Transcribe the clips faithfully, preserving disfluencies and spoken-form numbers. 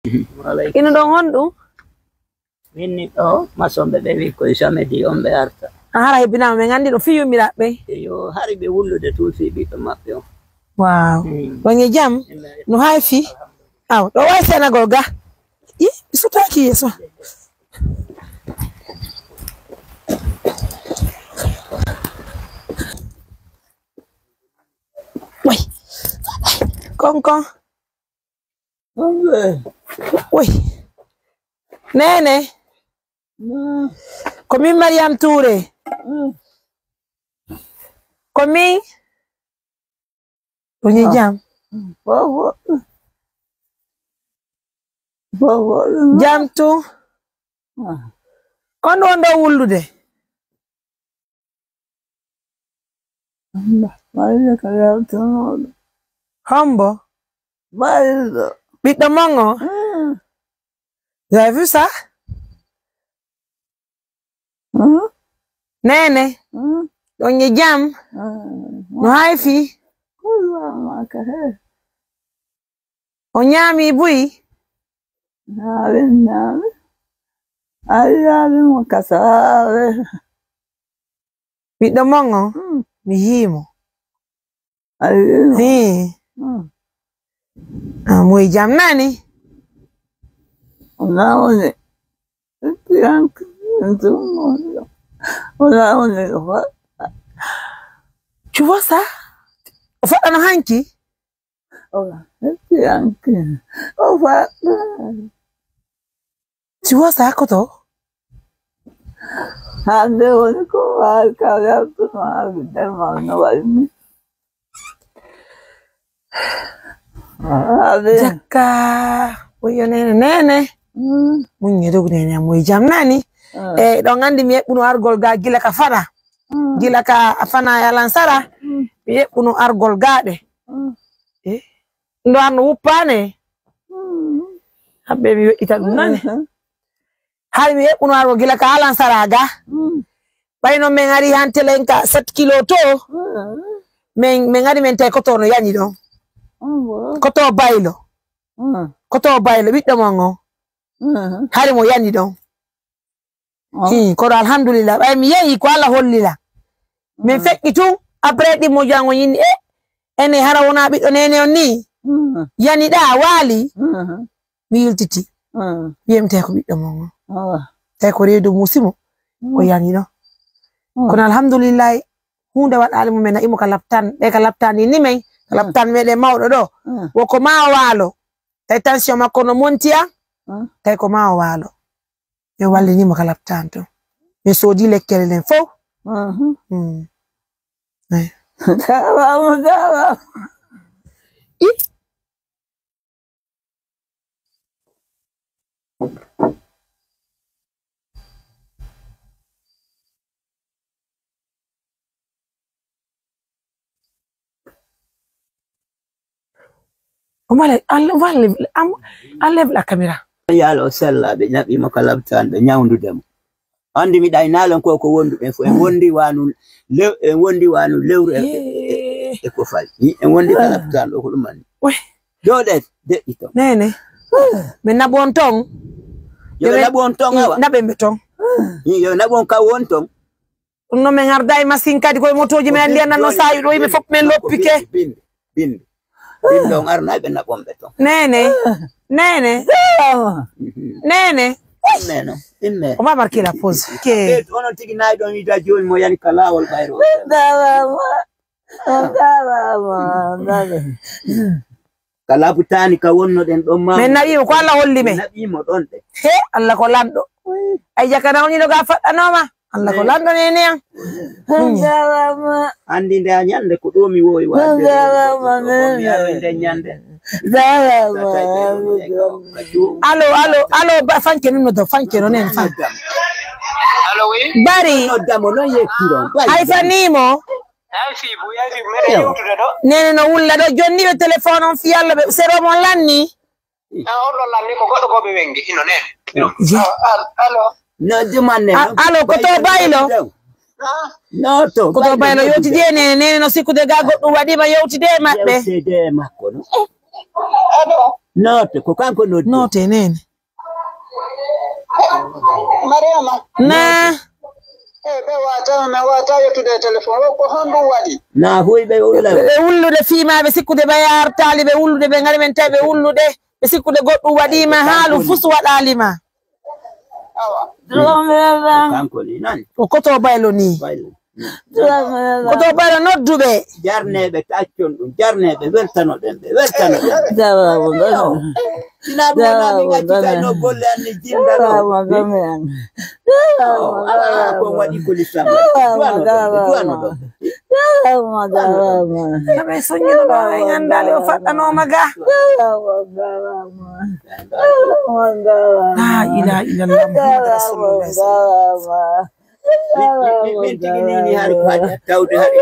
Ino ɗon honɗum? Min ni ɗo, masonɓe ɓe wi koye samedi on ɓe arta. A hara hebbinaama, min anndi ɗo fii yummiraaɓe ɓen. Eyo, hari ɓe wullude tun fii ɓiɗɗo maɓɓe on. Waaw. Mm. Ɗon e jam? No hay fii? Aw, ɗo wayi senagol ga. I, mi sutaaki yeeso. Way. Kon kon. Way. Nene. Ko min Mariam Touré. Ko min. Woni jam. Jam tun. Kon ɗon ɗo wullude. Hombo? Ɓiɗɗo mon o? Vous avez vu ça? Nene, ɗon e jam? No hay fii? O ñaami buy? Ñaami, ñaami. Ay, ñaami mo kasaawe. Ɓiɗɗo mon o? Mi yii mo. Ay, yii mo. Hii. Ah, mo e jam nani? Wala woni. Piyanke. Wala woni. Tu vois ça? O faɗɗano hanki? Owa, heppi hanki. O faɗɗa. Si wo sa koto? Hande woni ko waawi ka yaltuno haa winnde ma no wayi ni. Hande. Jakka, o yo nene, nene. Mm. Mun ye dogu nene, mo e jam nani. Mm. E, ɗon anndi mi eɓɓuno argol ga gila ka fana. Mm. Gila ka fana e alansara. Mm. Mi eɓɓuno argol ga ɗe. Mm. Eh? Ndo arno wuppaane. Mm. Habbe mi we'ita ɗum nane. Mhm. Hari mi eɓɓuno argol gila ka alansara ga. Mm. Ɓay non men ari hantelen ka sept kilo to. Mm. Men, men ari men tawi koto no yani ɗon. Mm. Koto baylo. Mm. Koto baylo, ɓiɗɗo mon on. Mm. Hari mo yani ɗon. Oh. Hii, kono alhamdulillah, ɓay mi yehi ko Alla holli la. Min feƴƴi tun, après ɗimmo jango yinni, e, ene hara wona ɓiɗɗo nene on ni? Mm. Yani ɗa, waali? Mm. Mi yiltiti. Mm. Wiyam tawi ko ɓiɗɗo mon on. Oh. Tawi ko reedu musimo, ko yani ɗo. Mm. Kono alhamdulillah, huunde waɗaali mo men, na'i mo ka laptan, ɓe ka laptan ni men, ka laptan meɗen mawɗo ɗo. Mm. Wo ko ma waalo. Tawi tension makko no montiya, mm, tawi ko ma o waalo. Ɓe wallini mo ka laptan to. Ɓe soodi lekkele ɗen fow. Mhm. Mm. Eh. Jaaraama, jaaraama. I? O male, Alla, Alla, am, Alla heɓla kamera. Yaalo o sella, ɓe ɲaɓi mo ka laptan, ɓe ɲawndude mo. Anndi mi ɗaynaalon ko, ko wonduɗen fof. En wondi wanu lew-, en wondi wanu lewru e, e, e, e ko fay. En wondi ka laptan ɗo, ko ɗum anndi. Weh. Jooɗee, deƴƴi ton. Nene. Ɓe naɓu on ton. Yo ɓe naɓu on ton, awa. Naɓe ɓe ton. Yo naɓu on ka won ton. Ɗum no men arda e machine kadi, koye motooji men anndi anan no saayi ɗo, yimɓe fof men loppike. Bindi, bindi. Bindi on arna ɓe naɓon ɓe ton. Nene. Nene. Mhm. Nene. Ɗum neno. Ɗum neno. On va marquer la pause. Ke. Onon tigi nayi ɗon ida jooni mo yani ka laawol ɓayro. Ka labutaani ka wonnoɗen ɗon ma. Men naɓii mo, ko Alla holli men. Naɓii mo ɗon ɗe. He, Alla ko lanɗo. Ay, jakana on ino ga faɗɗanooma. Alla ko lanɗo nene an. Jarama. Anndi nde a ɲande ko ɗo mi wowi waɗde. Jarama, mi ari nde ɲande. Jarama. Allo, allo, allo, ba, fanke nun no do, fanke no nen fan. Allo, oui. Bari. Noddamo non yettiron. Ay fanimo. Yaafi bu, yaafi bu, meɗen yewtude ɗo. Nene no wulla ɗo, jonni ɓe téléphone on fi Yalla ɓe, sero mon lanni. Ah, on ɗon lanni ko goɗɗo ko ɓe wengi, hino nene. Hino. Je. Ah, al-, allo. No, juman ne, a-, no. Allo, ko to Baylo? Ah. No, to Ko to Baylo, Baylo yewtide e nene, nene no sikkude ga goɗɗum waɗima yewtide e maɓɓe. Yewtide e makko, no. Allo. Noote, ko kanko noddi. Noote, neene. Mariama. Naa. Eh, ɓe waata, mi waata yettude e téléphone. Wo ko honɗum waɗi? Naa huy ɓe ulla. Ɓe, ɓe ullude fii maa, ɓe sikkude ɓe artaali, ɓe ullude, ɓe ngari men tawi ɓe ullude. Ɓe sikkude goɗɗum waɗii ma, haalu fus waɗaali ma. Awa. Kanko ni nani? O koto baylo ni. Baylo. Koto baylo nodduɓe. Jarneeɓe taccon ɗum, jarneeɓe weltanoɗen ɓe, weltanoɗen ɓe. Jaaraama, jaaraama. Sinaa ɗum wonaa min accitayno golle an ni jinda ɗo. Jaaraama, jaaraama. Jaaraama, jaaraama. Alaa ko on waɗi ko l'islam waɗi. Duwano ɗon ɓe, duwano ɗon ɓe. Jaaraama, jaaraama. Kamɓe soññino ɗo, en anndaali o faɗɗanooma ga. Jaaraama, jaaraama. Jaaraama, jaaraama. Laa ilaaha illallah, Muhammadu Rasulullah. Jaaraama, jaaraama. Min, min, min, min tigi ni, ni hari ko haɗi tawde hari.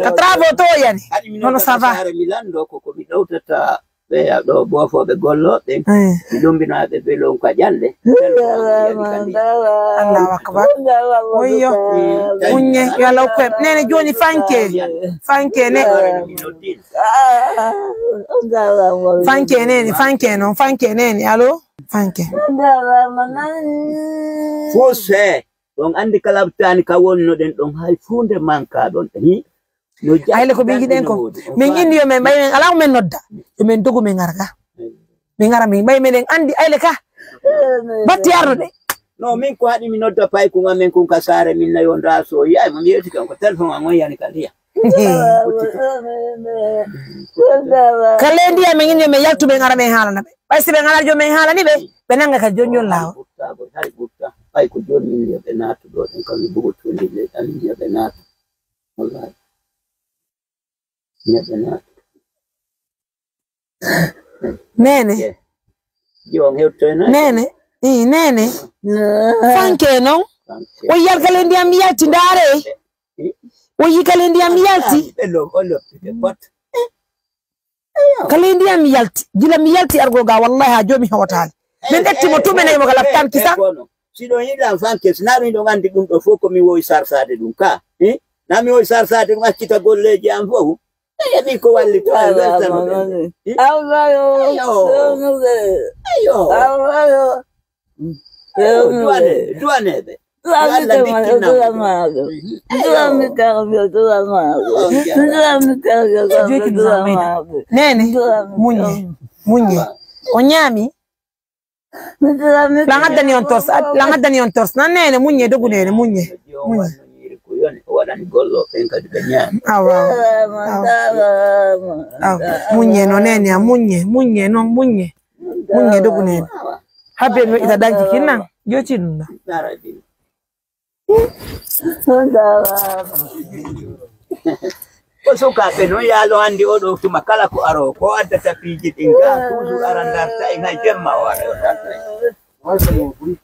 Ka travaux to yani. Hari mi noddata saare mi lanndo ko, ko mi ɗowtata ɓe ɗo boofooɓe gollo ɓen. Eh. Mi lumbinaa ɓe belon ka ƴalɗe. Allahu akbar. Wayyo. Muññe, yo Allah hokku en. Neene jooni fanke. Fanke ne. Fanke neene, fanke non, fanke neene. Allo? Fanke. Fuse. On anndi kala taani ka wonnoɗen ɗon, hay fuunde manka ɗon. Hi? No ja-, Ayle ko ɓe yiɗen ko. Min indi yo men ɓay men alaa ko men nodda. Yo men dogu men ngara ka. Min ngara min ɓay meɗen anndi ayle ka. Batti arnude. No, min ko haɗi mi nodda paykun amen kun ka saare min nayo ndaa so yaay mo mi yewti kan ko téléphone an on yani ka ndiya. Kala e ndiya men indi yo men yaltu men ara men haalana ɓe. Ɓay si ɓe ngara jo men haalani ɓe, ɓe nanga ka jonjon laawo. Hari ɓurta, hari ɓurta. Ɓay ko jooni min yo ɓe naatu ɗo ɗen kam mi bugo tuundi ɗe ɗan yo ɓe naatu. Wallahi. Yo ɓe naatu. Neene. Yo on hewtoyna. Neene. Ii, neene. Fanke non. Fanke. O yiyal kala ndiyam yalti ndaare. Ii. O yi kala ndiyam yalti. Ɓe lo-, o loppi ɓe pot. Kala ndiyam mi yalti, gila mi yalti argo ga, wallahi, haa jooni mi hotaali. Min ƴetti mo, tuminay mo ka laptaan kisan. Si ɗon yiɗa fanke, si naa ɗum ɗon anndi ɗum ɗo fof ko mi wowi sarsaade ɗum ka. Eh? Naa mi wowi sarsaade ɗum, accita golleeji am fof. Eh, min ko wallito, ay, weltano ɗen. Eh? Ayo. Ayo. Ayo. Duwane, duwaneeɓe. Yo Allah ndikkinam. Duwami kawjo, duwamaago. Oh, yeah. Duwami kawjo, kawjo, duwamaago. Neene, muññe, muññe. O ñaami. Lan addani on tors, ad-, lan addani on tors. Nan neene, muññe, dogu neene, muññe. Muññe. O waɗani gollo, ɓen kadi ɓe ñaami. Awa, awa. Awa, muññe no neene, a muññe, muññe non, muññe. Muññe dogu neene. Habbe mi ita danki kinnan, joti ɗum na. Ko sukaaɓe non yaalo anndi oo ɗoo tuma kala ko aroo, ko addata piiji ɗin gaa, toujours ara ndarta en, hay jemma o ara o ndarta en.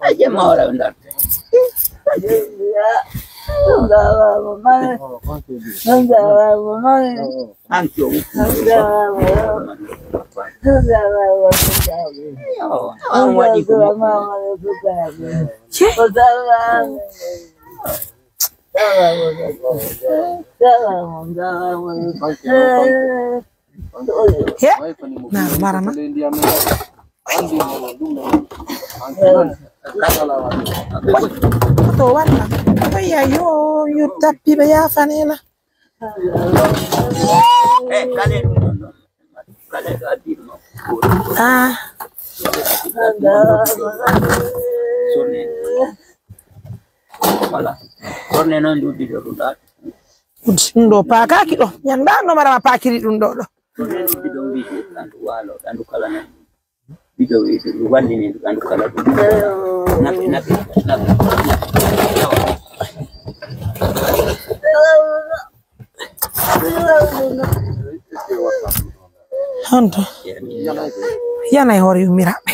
Hay jemma o ara o ndarta en. Hanki o wuttu. Yo, an waɗi ko moƴƴi. Cee. He, naaru marama. To walla. Ayya, yo, yo tappi ɓe yaafanela. Eh, kale ɗum ɗon ɗon. Kale ɗo addi ɗum ɗon. Ah. Sorne. Voilà. Sorne noon ɗum ɗiɗo ɗum ɗaɗo. Ɗum ɗo paakaaki ɗo. Ñannda no marama paakiri ɗum ɗo ɗo. Sorne ɗum ɗiɗo mbiɗi ɗandu waalo, ɗandu kala nan. Ɗiɗo wi'i ɗum wallini ɗum ɗandu kala ɗum. Naɓe, naɓe, naɓe. Honto? Yanay hoore yummiraaɓe.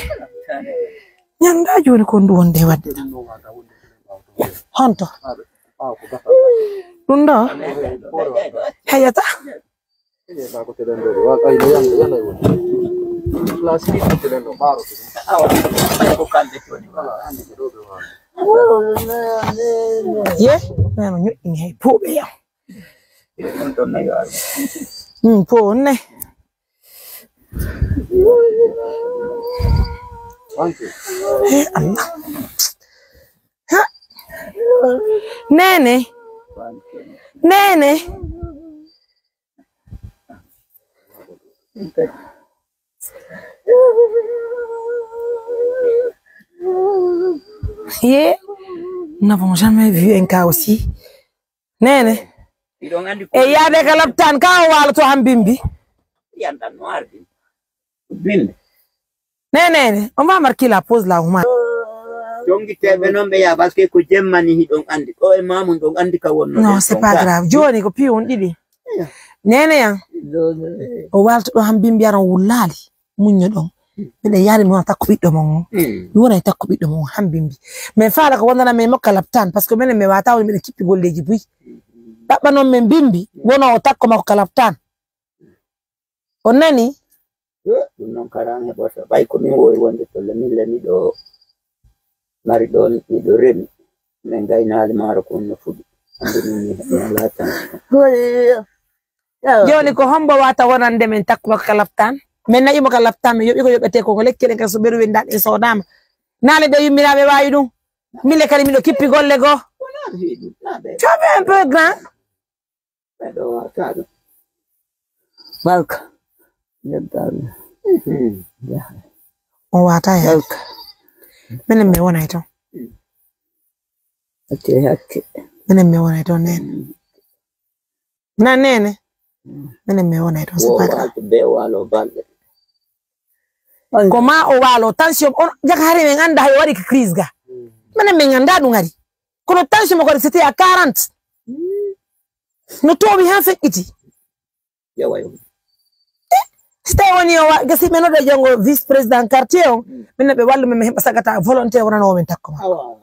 Ñannda jooni ko ndu wonde waɗde ɗam. Honto? Ɗum ɗo? Heyata? Ye? Nano ñoƴƴini hay puuɓe yam. Hmm, po on ne. Eh, Allah. Ha. Nene. Nene. Ye, nous n'avons jamais vu un cas aussi. Nene. Hiɗon andi ko e yaade ka laptan ka o waalo to han bimbi. Yanɗan no ardi. Bimbi. Nene, on va marquer la pause là, Oumar. Jongiteɓe non ɓe yaa, parce que ko jemmani hiɗon andi. Ɗo e mamun ɗon andi ka wonno. Non, c'est pas grave. Joni ko piyon ɗiɗi. Nene yan. O waalto ɗo han bimbi aran wullaali. Muñño ɗon. Miɗen yaade mi wona takko ɓiɗɗo mon on. Mi wona e takko ɓiɗɗo mon on han bimbi. Min faala ko wondana min mokka laptan, parce que minen mi wata woni miɗen kippi golleji buy. Ɗaɓɓa non min bimbi, wono o takko makko ka laptan. On nani? Eh, ɗum noon kara an heɓorta. Ɓay ko min wowi wonde to le min le miɗo mari ɗon, miɗo remi. Min gaynaali maaro ko on no fuɗi. Hande min mi heɓi alaa tan. Joni ko hombo wata wonande min takko makko ka laptan? Min na'i mo ka laptan, min yoɓi ko yoɓete ko, ko lekkere kan so ɓeru winda ɗen sodama. Nale ɓe yummiraaɓe wawi ɗum. Min le kadi miɗo kippi golle goo. Wonaa fii ɗum, naa ɓe. Tu as fait un peu grand. Ɓe ɗo wata ɗum. Barka. Yeddaaɓe. Mhm. Yaha. On wata yaha. Barka. Minen mi wonay ton. Acce hakke. Minen mi wonay ton, nene. Na nene. Minen mi wonay ton, c'est pas grave. Wo waalto be waalo balɗe. Ko ma o waalo, tension, on, jaka hari men anda hay o waɗi ka crise ga. Minen min anda ɗum hari. Kono tension mo ko waɗi, c'était à quarante. No toowi han feƴƴiti. Yawa, yawa. Eh, si tawi woni o wa-, gasi men oɗo jongo vice président quartier on, min no ɓe wallu men, min heɓa sagata volontaire wonano men takko ma. Awa, awa.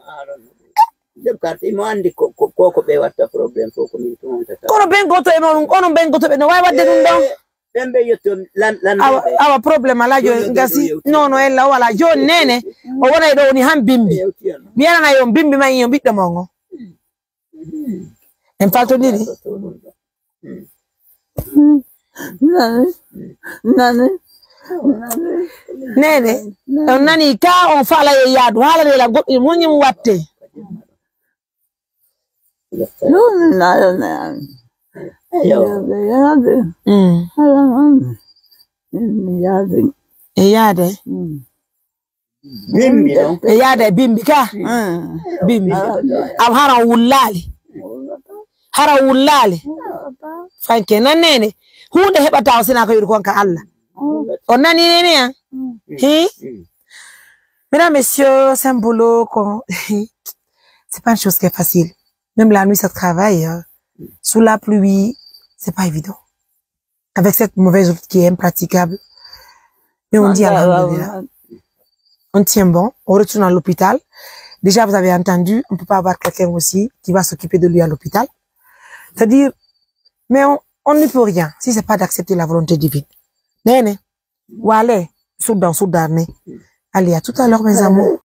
Chef quartier mo andi ko, ko, ko, ko ɓe watta problème fof ko min tun on tata. Kono ben goto e mon, onon ben goto ɓe no wawi wadde ɗum ɗon. Eh, ɓen ɓe yetto lan, lan awa, ɓe. Awa problème ala joni gasi. Non, non, ella o wala joni nene. O wona e ɗo woni han bimbi. Mi yanana yo bimbi ma yo ɓiɗɗo mon o. En paltodiri. Nani? Nani? Nene, on nani ka on fala e yaadu, haala ne la goɗɗi muñum watte. Ɗum nayo nani? Yaade, yaade. Mm. Hala non. Mi yaade. E yaade? Mm. Bimbi, non? E yaada e bimbi ka? Mm. Bimbi. Aw hara o wullaali. Hara o wullaali. Fanke, nan nene. Huunde heɓata o sina ko yiɗi kon ka Allah. On nani nene, hein? Hi? Mesdames, messieurs, c'est un boulot qu'on, c'est pas une chose qui est facile. Même la nuit, ça travaille, hein. Sous la pluie, c'est pas évident. Avec cette mauvaise route qui est impraticable. Mais on dit alhamdulillah. On tient bon, on retourne à l'hôpital. Déjà, vous avez entendu, on peut pas avoir quelqu'un aussi qui va s'occuper de lui à l'hôpital. C'est-à-dire, mais on, on n'y peut rien si c'est pas d'accepter la volonté divine. Nene, wale, soudan, soudan, ne. Allez, à tout à l'heure, mes amours.